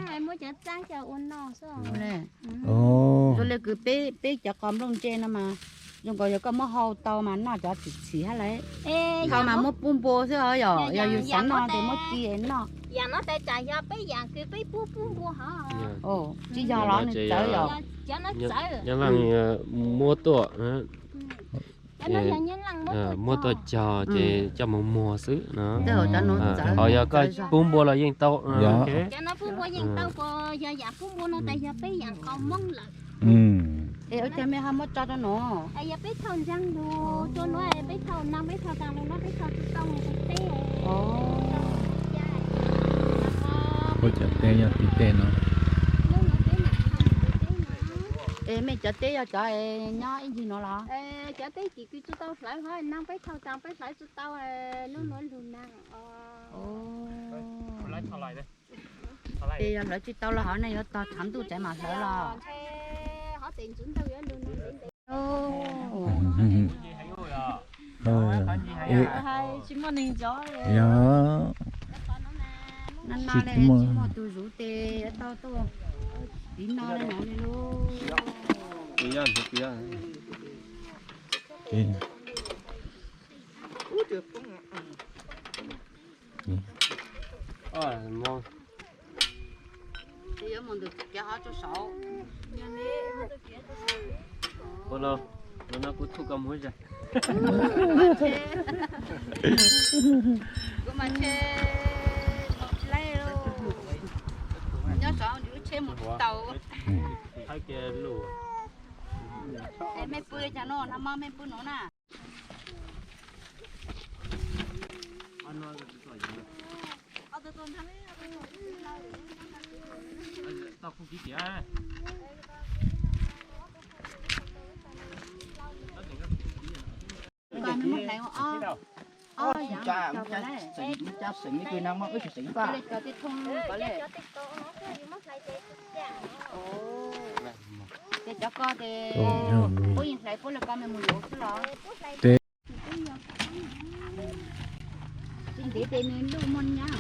Muab cov txaab coj ua noj xwb. Zoo li kws peb cov qos nplooj ntse no mas, zoo nkaus yog koj muab hau tau mas noj cov txhim txhim hab lauj. Hau mas muab pub npua xwb os, yog yus xav noj ces muab ci noj. Yam no tas tsam yog peb yam kws peb pub pub npua hov. Tsis yog los nws txawv yom? Nyob Laaj muab tuaj, muab tuaj cog ces coj mus muag xwb no. Ho yog koj pub npua los yeej tau. Cov no pub npua yeej tau, puas yog yam pub npua no tas yog peb yam qos Hmoob lawm. Es ua cas mej ho muab tso rau no? Yog peb thaum ntseeg lug rua nuav, peb thaum naag peb thaum taag lug nuav peb thaum tsi tau mus teb. Ua cov teb yog tim tej no. Es mej cov teb yog cov nyob ib ncig nuav los? Cov teb tim kws tsi tau hlawv hov, naag peb thaum taag peb hlawv tsi tau, nub nuav lug naag. Es yog hlawv tsi tau los hov nej yuav tog tshav ntuj tsev mam hlawv los? Yog, tsis muaj tug zuv tes tau tuaj tiv no le no li lub. Yuav mus ntawm kiav hov rau saud. Ua los, no kuv thauj koj mus zas. Kuv mas tsheb mus tsis laib, nyob saud lub tsheb mus tsis tau. Es mej pw li cas no, nag hmo mej pw nuav na? Koj muab hlais ua ob, ob yav cov koj le, cov tej thooj koj le. Ces cov koj tes puab yeej hlais puab le koj mej mus yuav xwb los? Tsis ntev tes nws luj muaj nyab.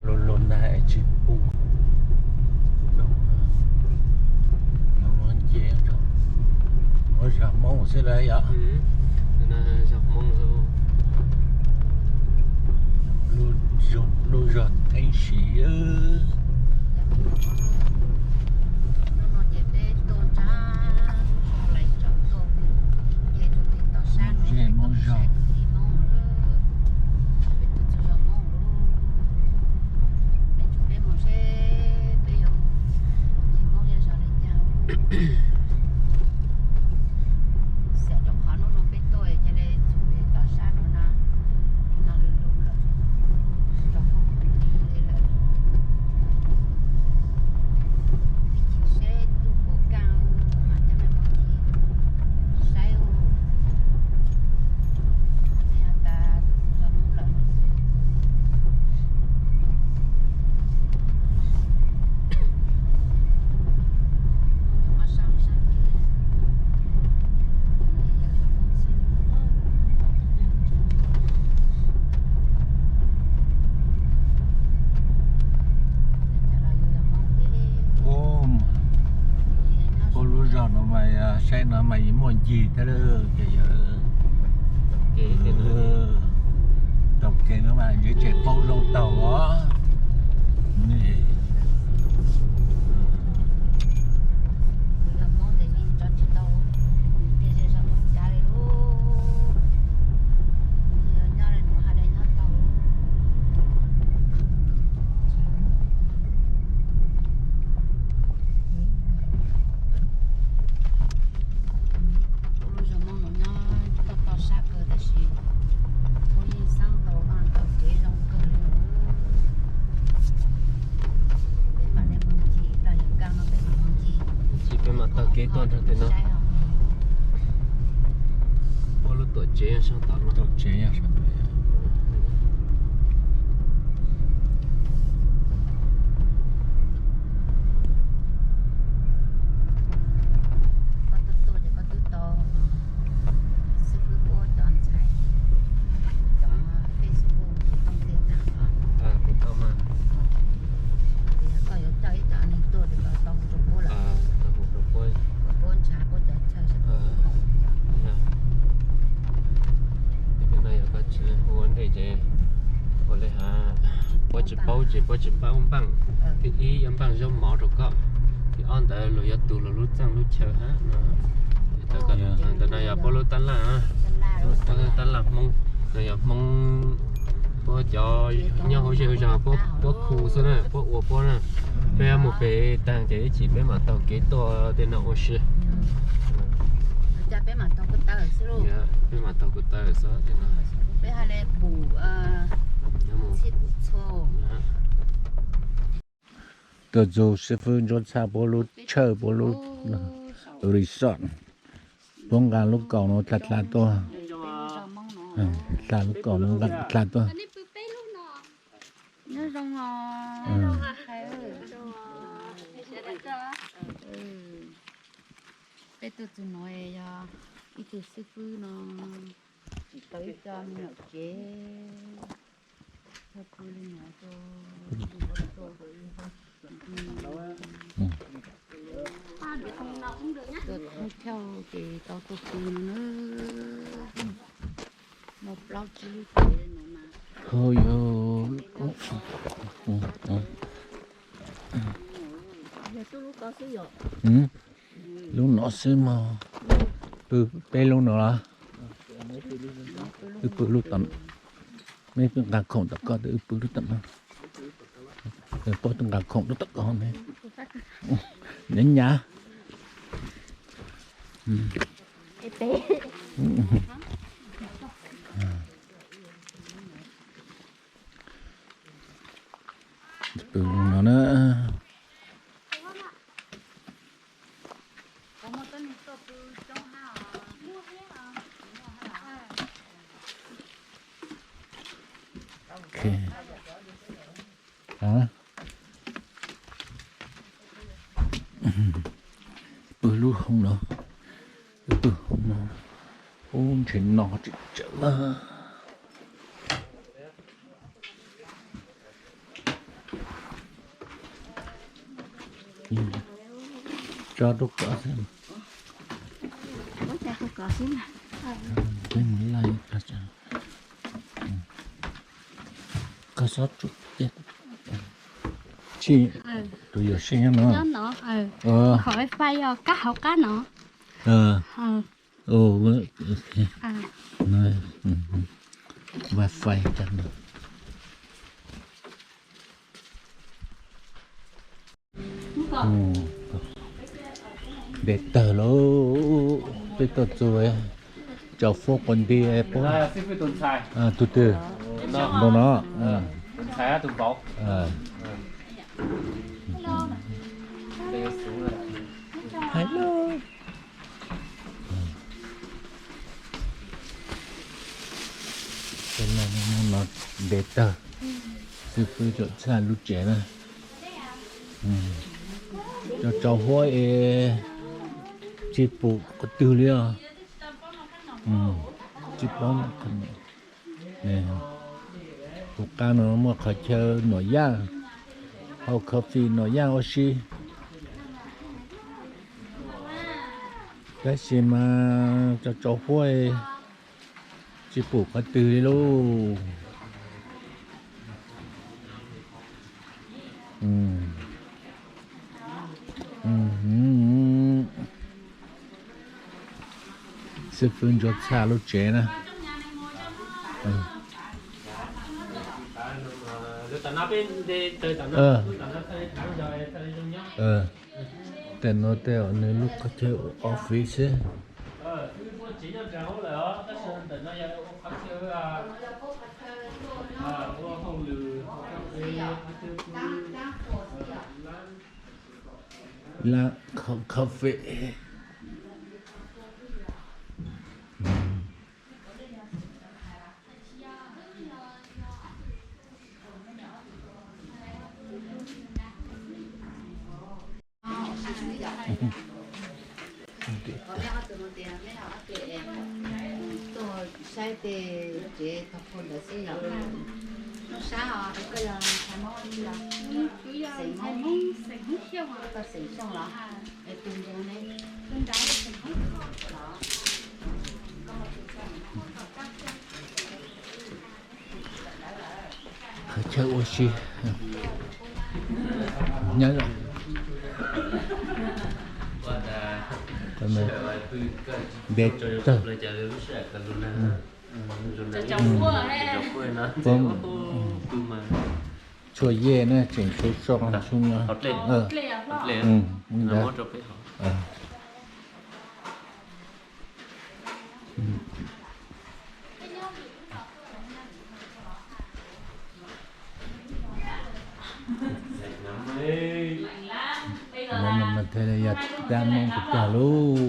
Lug lug na es tsis pum. Nce rau, ua zog Hmoob xwb lawm yom. Lub zog Theeb Sim. Zej Hmoob zog. Ua lub zog no mas saib no mas yeej muaj ncig thiab lawm ces yog taug kev no mas yuav tsum paub zoo taug os. Tuam tsev sab tom no. Tuam tsev sab tom. Koj tuaj tuaj ces koj twb tau xib fwb Puab cov ntxhais, cov Facebook ces tooj tej tas os. Kuv tau mas. Yog koj yuav coj ib co neeg tuaj ces koj tau hu rau Puab lawm. Tau hu rau Puab. Puab ntshaw Puab cov chaw sab Puab khoom yog. Ces no yog koj tsis hu ua ntej ces ua li has, Puab tsis paub ces Puab tsis paub npaaj. Thib ib yuav npaaj zaub mov rau koj, thib ob ntawd luag yuav tu luag lub txeej lub chaw hab no. Ntawm no yog Puab lub tab laj, Puab lub tab laj Hmoob, no yog Hmoob, Puab cov nyob hauv zej hauv zog, Puab khu xwb na, Puab ua Puab na. Peb mus pem taag ces ib chim peb mam taug kev tuaj tej no ua si. Peb mam taug kuv taw xwb tej no. Tuaj txug xib fwb Ntsuab Txhaj Puab lub tshawj, Puab lub resort. Puab nqa lub kaus no dlha dlha tuaj, dlha lub kaus no dlha tuaj. Nyob zoo os. Peb tuaj txug no yog ib tug xib fwb no tsim tau ib co me nyuam kev, tau pw li no rau, tuaj thoob chaw ces tau tuaj pw no na. Muaj plaub tsib lub tsev no mas. Ho yog, yog lub no xwb mas, pw peb lub no los, wb pw lub tom, meb twb nqa khoom tom koj, wb pw lub tom no, Puab twb nqa khoom lub tom koj ne. Nyav nyav. Pw no na. Ok. Pw lub hoob no, pw hoob no, ub ntshe no tsis tsawg na. Tso rau koj xwb. Koj xob tsum tiag. Tsis, tus yuam sij nyob no. Qhov wifi yog kab hauv qab no. Wifi no. Ntev tag lauj, peb tuaj txug Cau Fuab quas nti puab, tus twg npau no. Hello. Ntev tag, xib fwb Ntsuab Txhaj lub tsev na. Cov tsau huab es tsis pum qhov twg li os. Tsis paub. Tus qab no muaj qhov chaw nuam yaj, haus coffee nuam yaj ua si. Tab sis mas cov tsau huab tsis pum qhov twg li lauj. Xib fwb Ntsuab Txhaj lub tsev na. Tej no tej nws lub qhov chaw office xwb. Lab coffee. Tuaj saib tej tsev thov qhua ntawd xwb yom. Hnub sab os, koj yog ntxhais Hmoob los? Xeem Hmoob, koj xeem Xyooj los? Es tus nraud ne? Qhov chaw ua si nyob ntev tawg. Tshuaj yej na, tseem tshuaj soj tshuaj nyob. Mas thiaj yog dab Hmoob tag lauj.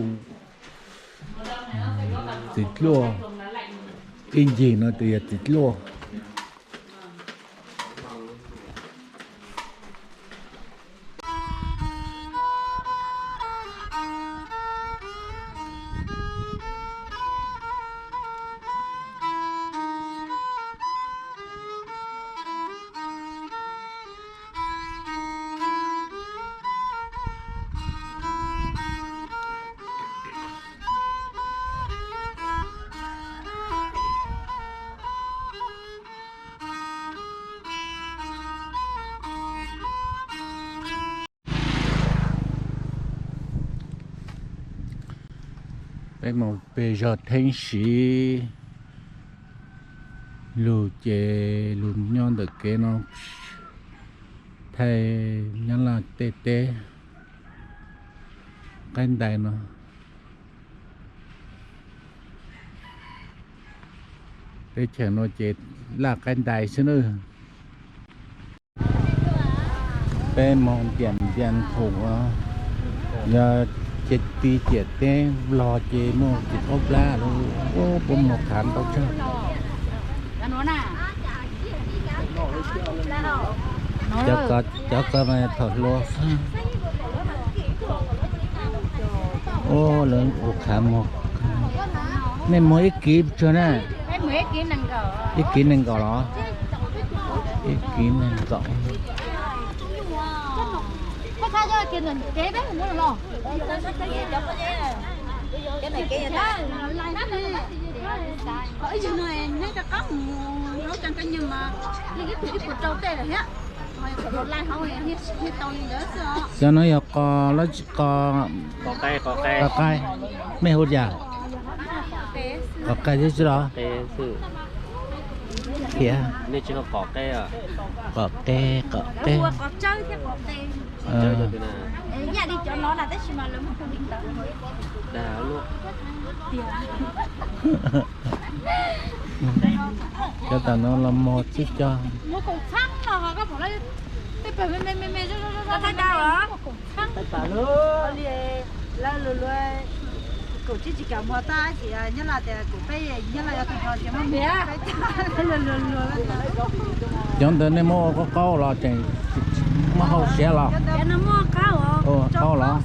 Txiv dluaj, ib ncig no tus yog txiv dluaj. Peb mus pem zos Theeb Siv, lug ces lug nyob ntawm kev no, thaij Nyab Laj tej teb qaib ntais no. Teb chaws no ces laj qaib ntais xwb nawb. Peb moog ntiam ntiam thaum yog ciam teb, ciam teb los ces muaj txiv qaub plab, puab muag khav ntau tshaj. Cov ko mas thaum hluas xwb. Ua, lawv ua khav muag. Nej muag ib kiv tsuag na? Ib kiv nees nkaum los? Ib kiv nees nkaum. Cov no yog qos, qos qaib, mej hu li cas? Qos qaib xwb los? Qhia, qos qe, qos qe. Cov tam no los muag tsib caug. Cov ntawd nej muab ua qaub qaub los tseem muab hau siav los? Qaub los?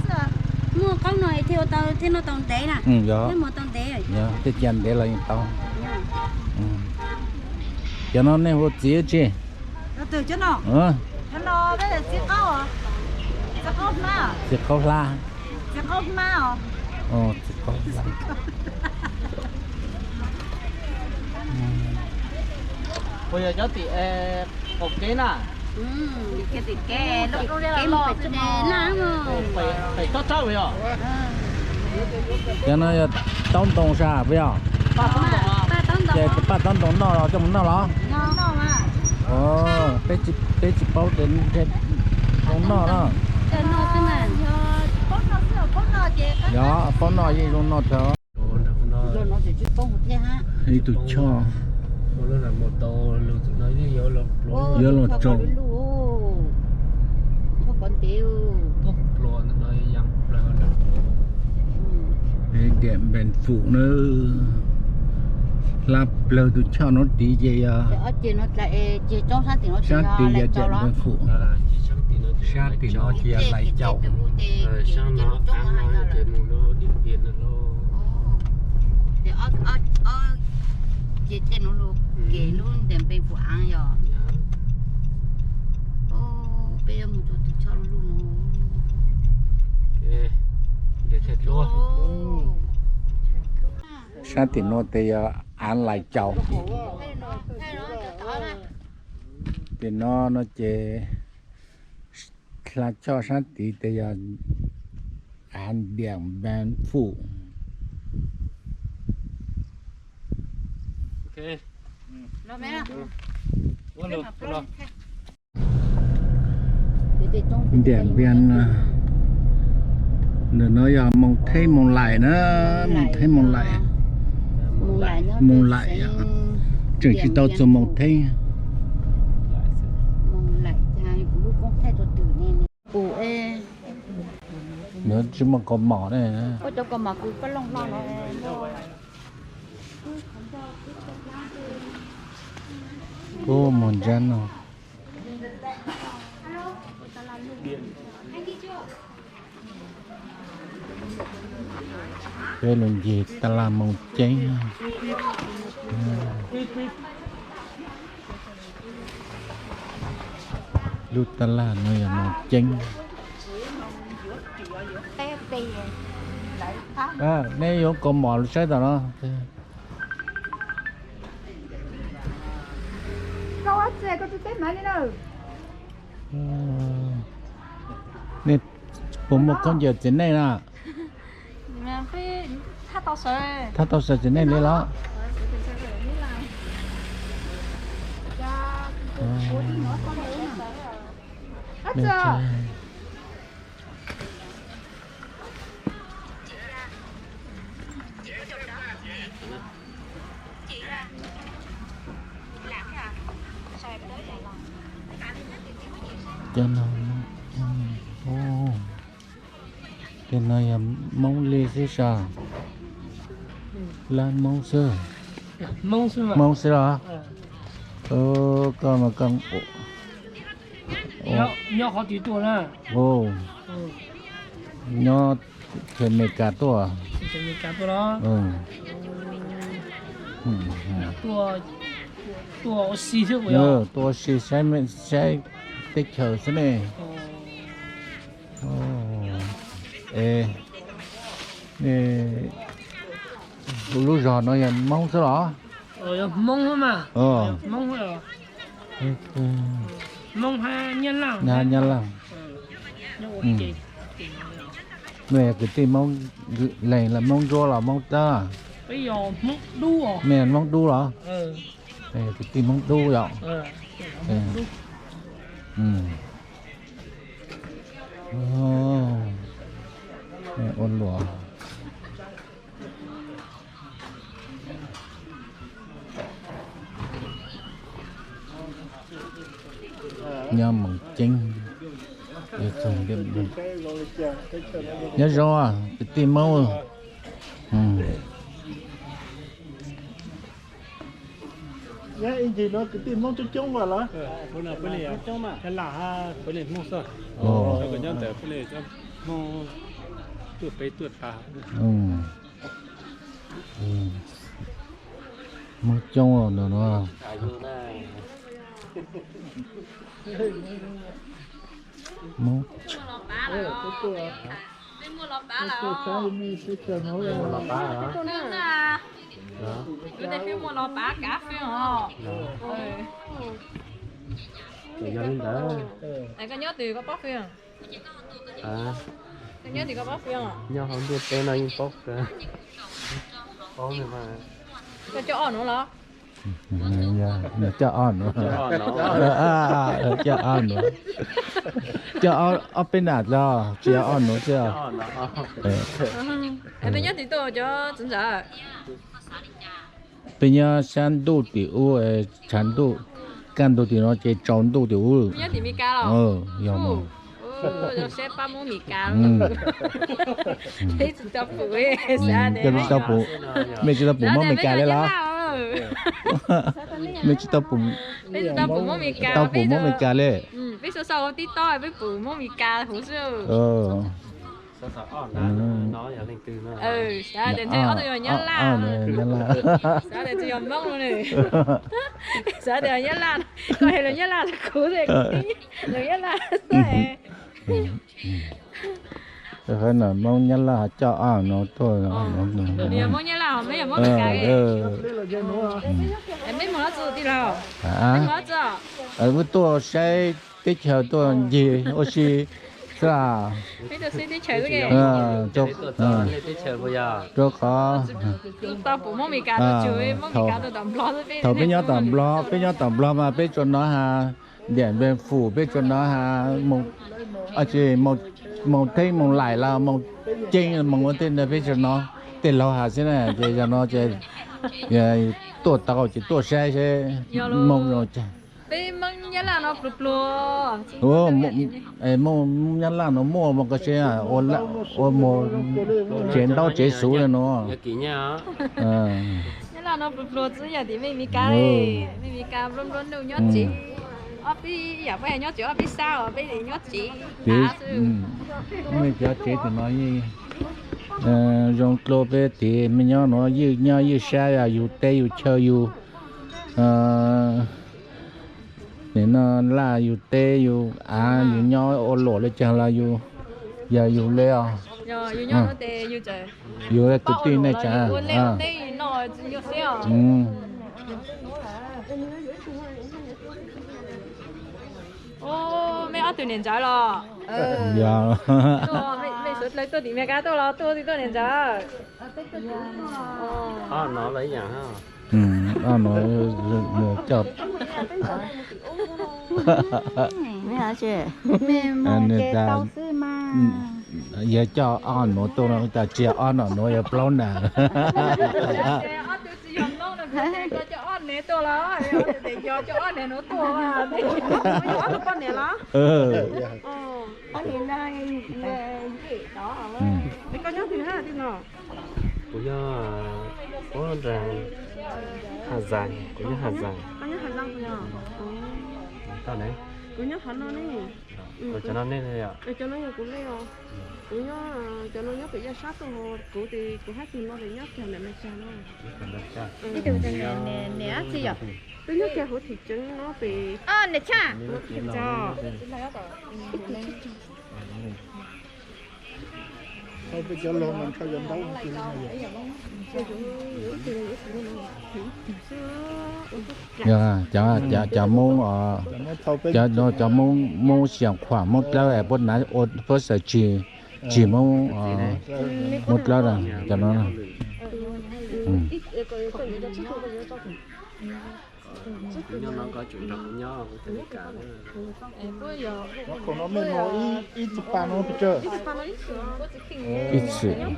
Muab qaub no thiaj noj tau ntev na. Yog, tej cas ntev los yeej tau. Cov no nej hu txiv tsi? Txiv qaub hlab. Txiv qaub hlab. Puas yog cov tim qaum kev na? Pem tsob rauj yog? Cov no yog taub ntoo sas puas yog? Ces paj taub ntoo noj los coj mus noj los? Peb tsis paub tias zoo noj no. Yog paub noj yeej zoo noj tau. Ib tug choj yuav los tso. Diam Npeem Fum na, hlab plawg tus choj no tid ces yog sab tid yog Diam Npeem Fum. Sab tim no ces Lais Caum. Ces mus rau Diam Npias no los. Ces tej no los kev lub ntiam npe Phu Av yog. Peb yuav mus rau tus choj lub lub no. Sab tim no ces yog Av Lais Caum. Tim no no ces hla choj sab tid ces yog Av Diam Npas Fuj. Ntiam Npias, ntawm no yog Moos Theb Moos Laim na, Moos Theb Moos Laim. Moos Laim, tseem tsis tau txog Moos Theb. Nws tsis muaj kaus mom ne. Kuv mus ntsab no. Peb los ncig taj laj Moos Ceeb. Lub taj laj no yog Moos Ceeb. Nej yuav kaus mom los saib tom no. Nej puas muaj khaub ncaws txiv neej na? Thaj tau sawv txiv neej li los? Cov no, cov no yog Hmoob li xwb sas? Lab Hmoob xwb? Hmoob xwb los? Koj no koj nyob qhov twg tuaj na? Nyob chaw Amelikas tuaj. Tuaj ua si saib teb chaws xwb ne. Lub zos no yog Hmoob xwb los? Nyab Laj. Kwv tij Hmoob leeg los Hmoob Ntsuab los Hmoob Tab? Mej Hmoob Dub los? Kwv tij Hmoob Dub yom? Ua luam. Nyob Moos Ceeb, nyob zoo kwv tij Hmoob. Ib ncig no kwv tij Hmoob coob coob los? Hmoob coob no. Hmoob. Yuav tej peb muaj los pav kav fwj os. Koj nyob twg koj paub fwj? Koj nyob twg koj paub fwj? Nyob hauv ntiaj teb no yeej paub. Koj coj ob nuav los? Coj ob nuav. Coj ob nuav. Coj ob peb nam los tsis yog ob nuav xwb. Peb nyob twg tuaj cov txiv ntxawm? Peb nyob sab ntuj tim ub, tshav ntuj, kaj ntug tim no ces tsaus ntuj tim ub. Yog, mej tsis tau pum, mej tsis tau pum Moob Amelikas li los? Mej tsis tau pum, tau pum Moob Amelikas li? Peb sau sau tib tob peb pum Hmoob Mes Kas huv xwb. Xav tias ntshe ob tug yog Nyab Laj, xav tias tsis yog Hmoob no ne. Xav tias Nyab Laj, koj hais lus Nyab Laj rau kuv xwb, kuv twb lus Nyab Laj xwb. Qhov no Hmoob Nyab Laj ho coj ob no tuaj. Hmoob Nyab Laj ho, meb yog Hmoob Mes Kas. Meb mus dab tsi tij laug? Wb tuaj saib teb chaws, tuaj ncig ua si xwb. Rau qhov thaum peb nyob tom Nplog, peb nyob tom Nplog mas peb tsuas hnov has Diam Npe Fum, peb tsuas hnov has Moos Theeb, Moos Laim los Moos Ceeb, Moos ua tej ntawd peb tsuas hnov tej laug has xwb na. Ces zaum no ces tuaj tau ces tuaj saib saib Hmoob no. Peb Hmoob Nyab Laj no pluag pluag. Hmoob Nyab Laj no muaj mas koj saib, ua muag tsev ntaub tsev xu li no. Nyab Laj no pluag pluag txwv yog tim Mes Kas, Mes Kas nplua nplua nuj nyob tsev. Ob peb yam peb nyob tsev, ob peb sab os peb nyob tsev. Mej cov tsev tim no zoo dua peb tim mej nyob no, ywj nyob ywj sab, yog yus teb yus chaw yus nim no laj yus teb yus av, yus nyob ua luam li cas los yus, yog yus li os. Yus kwv tij neej tsa. Mej ob tug niam ntxawm los? Yog. Mej suav dlawg tuaj tim Mes Kas tuaj los tuaj twg tuaj niam ntxawm? Ob no coj, yog coj ob nuav tuaj no tas tsis yog ob no, nuav yog plaub na. Kuv yog Has Zais, kuv nyob Has Zais. Cov no nej, cov no yog kuv lej os. Kuv nyob, cov no nyob pem Yaj Sab tuaj, kuv ces kuv hab tug no ces nyob kiag ntawm Mes Kas no. Niam dab tsi yom? Twb nyob kiag hauv thim tseev no pem. Niam Tshaj. Cov Moob, cov Moob, Moob Xias Khuam, Moob Dlawb es puab nav ua puab xaws tshis, tshis Moob, Moob Dlawb cov no. Ib txwm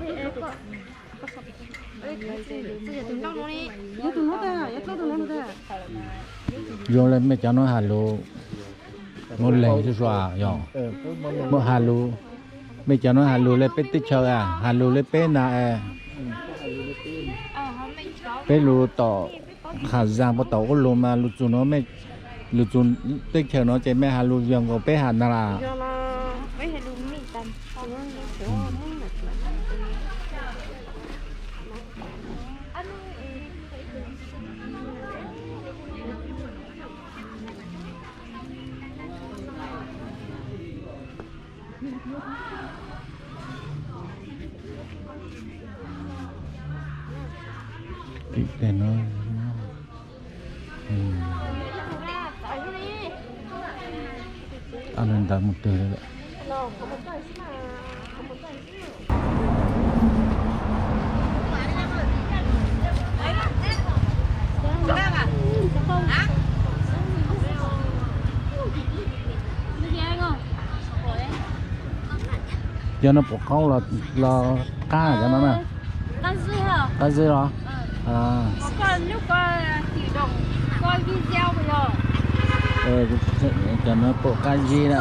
zoo le mej cov no has lus muaj leeg tub sua yog, muaj has lus, mej cov no has lus le peb teb chaws, has lus le peb na. Peb lus tom Kham Zas puas tom ua lus mas lus txug no, lus txug teb chaws no ces mej has lus yog nkaus peb has ntag las. Tim tej no, ntawd mus twg lawm? Cov no puas qaub los qab cov no na? Qab zib los? Cov no puas qab zib na?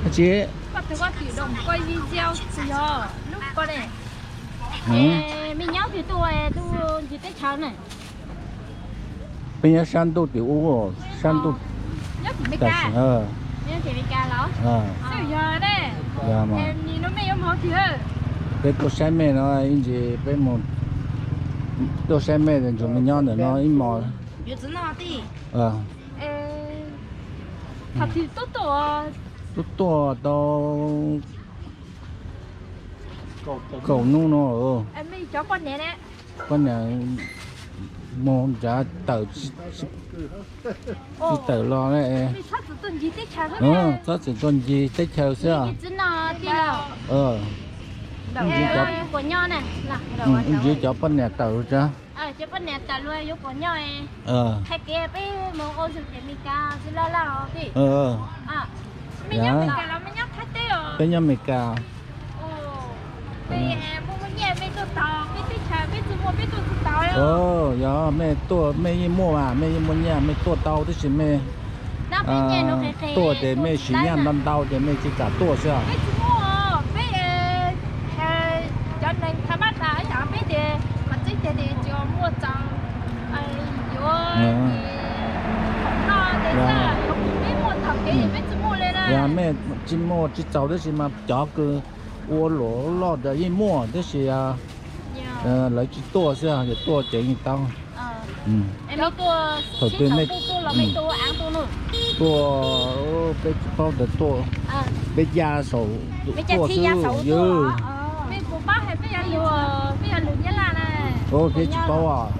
Dab tsi? Mej nyob twg tuaj, tuaj ncig teb chaws na? Peb nyob sab ntuj tim ub, sab ntuj. Peb tuaj saib mej no ib ntsis, peb mus tuaj saib mej, ntsuas mej nyob ntawm no ib hmos. Tuaj tuaj tau kaum hnub no. Poj niam mus nrad tawm tsis tawm los. Txhob txwm tuaj ncig teb chaws xwb. Ntsia cov poj niam tawm tsa. Peb nyob Amelikas. Yog mej tuaj mej yeej muaj mas, mej yeej muaj nyiaj mej tuaj tau, tab sis mej tuaj ces mej siv nyiaj ntau ntau ces mej tsis kam tuaj xwb os. Yog mej tsis muaj tsis txaus tab sis mas cov kws ua luam loj ntawd yeej muaj tab sis lawv tsis tuaj xwb, yog tuaj ces yeej tau. Thaum twg mej tuaj, peb tsis paub ntawd tuaj, peb ya saum tuaj xwb. Peb tsis paub os.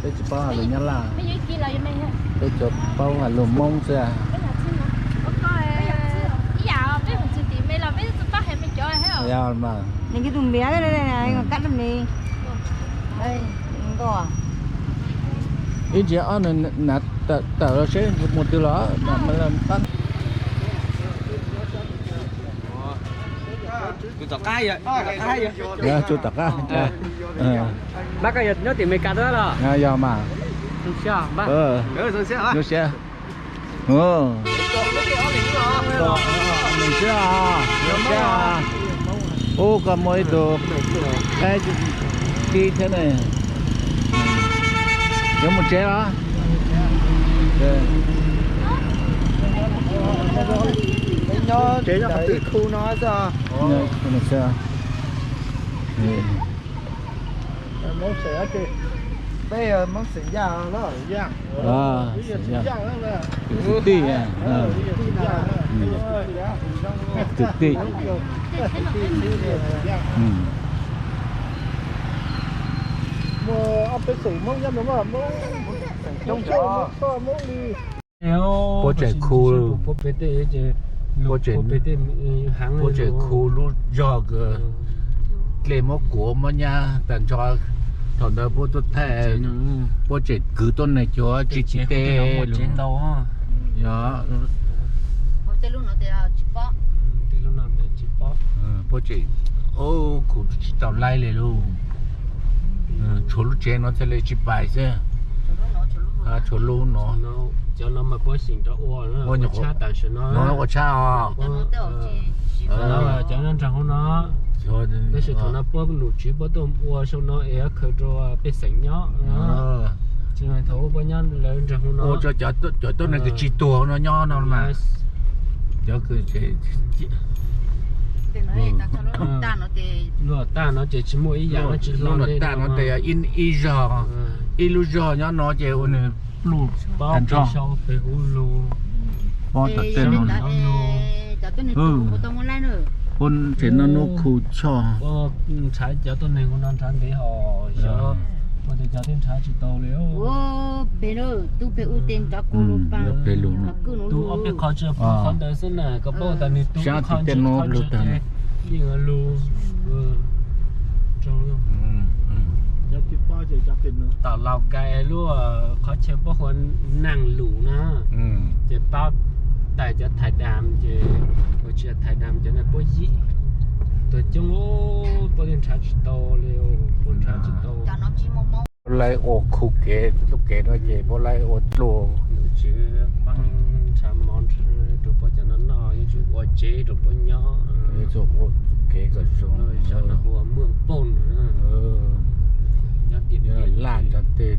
Peb tsis paub hais lus Nyab Laj, peb tsuas paub hais lus Hmoob xwb. Ib ntsis ob nws tawm los seb mus twg los. Tug tom qab, tug tom qab. Npab, koj nyob tim Amelikas tuaj los? Yog mas. Zoo siab. Zoo siab. Ub, koj muaj ib tug qaib tib thiab ne. Yuav mus tsev los? Nyob ib khu no xwb. Peb Hmoob xeem Yaj, tus kwv tij, kwv tij. Puab tseem khu, puab tseem khu lub zog kws dlej muab kuav muab nyab tas nrho. Thaum ntawd puab tuaj thaij, puab tseem kwv tuab neeg cuag tsis tsis teg. Yog puab tseem, puab tseem, ub, khu tsis tau laib li lauj. Tshuav lub tsev no thiaj li tsis pais xwb. Tshuav lub no. Cov no mas puab xeem rov ua, ua tshab tam sim no, ua tshab os. Cov nraag hauv no, tab sis thaum no puab nom tswv puab tuaj ua sau no es khaws rau pej xeem nyob. Tsis thaum puab nyob lawv nraag hauv no ua rau cov tuab neeg kws tsis tuag no nyob no mas. Cov kws luag tag no ces tsis muaj ib yam, tsis hlo, luag tag no ces ib zog, ib lub zog nyob no ces ua nws pluj tag nrho. Pob tom tej no, ua tsev no nub khu tshoj. Nrhav cov tuab neeg no nrhav ntev hos xyov ua tias cov twb nrhav tsis tau li. Peb lug, tub peb ub tej nrov kuv lug pa, peb lug no, tub ob peb qhov tsis pub qhov ntawd xwb na, koj paub tas nws tub qhov ntsis qhov ntsis ces yeej lug rau. Tom Laus Kais lub qhov chaw puab hu ua Naaj Lum na, ces pab tais cov Thais Dam ces, ua tsis Thais Dam, cov puab yim tuag coob, puab yeej nrhav tsis tau li, puab nrhav tsis tau. Puab laib ua khu kev, lub kev no ces puab laib ua dluag, nrhav mov rau puab cov no noj, yuav tsum ua tsev rau puab nyob, yuav tsum ua kev kom zoo, ua muaj pooj. Yuav laj nrog tej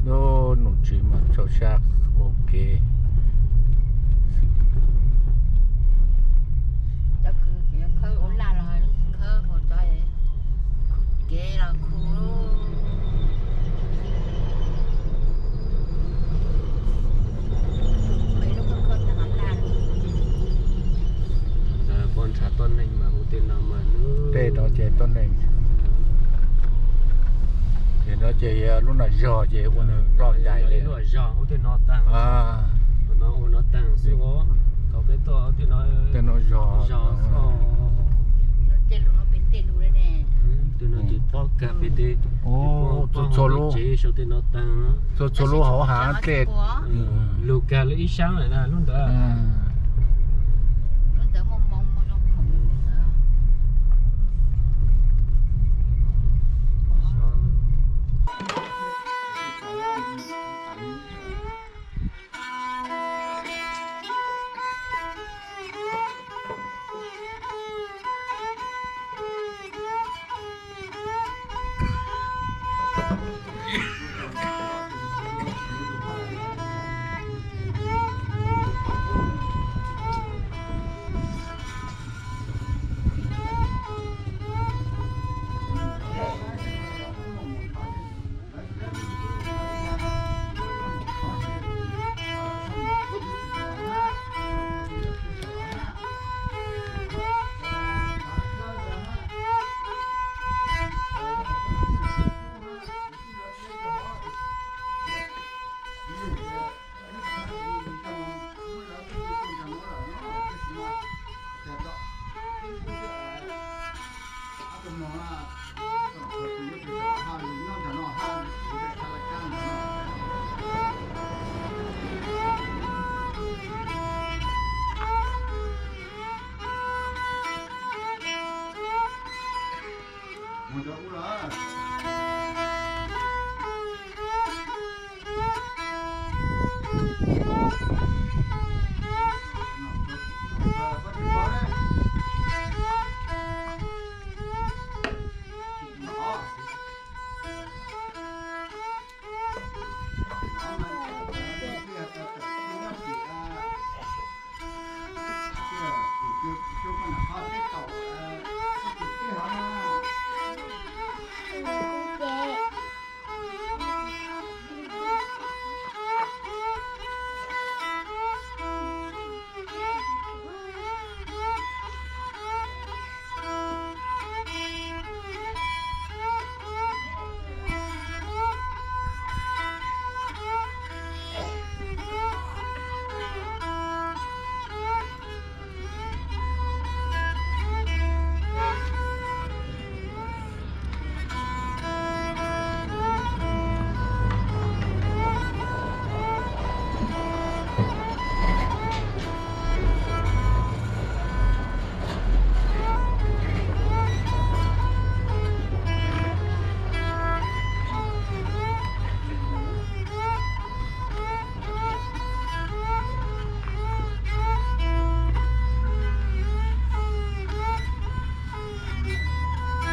lub nom tswv mas tsaug sab ua ke. Cov kws khawb ua laj los khawb, ua cov kev los khu. Peb lub khawb khawb tag laj. Poj ntshav tuab neeg mas hu tej no mas nws. Tej no ces tuab neeg. Ces no ces lub no zog ces ua nws ploj ntais li. Lub zog hu tej no tag. Tus no ua no tag xwb os. Thaum peb tuaj tej no, tej no zog, zog xwb. Tej lub no peb tej lub ne. Tus no ces pob kag pem tej. Txhua lub, txhua lub hauv hav dlej. Lug kag lawm ib sab lawm na lub ntawd. Lub ntawd muaj moo muaj zoo khoom li ntawd. Mus rau ub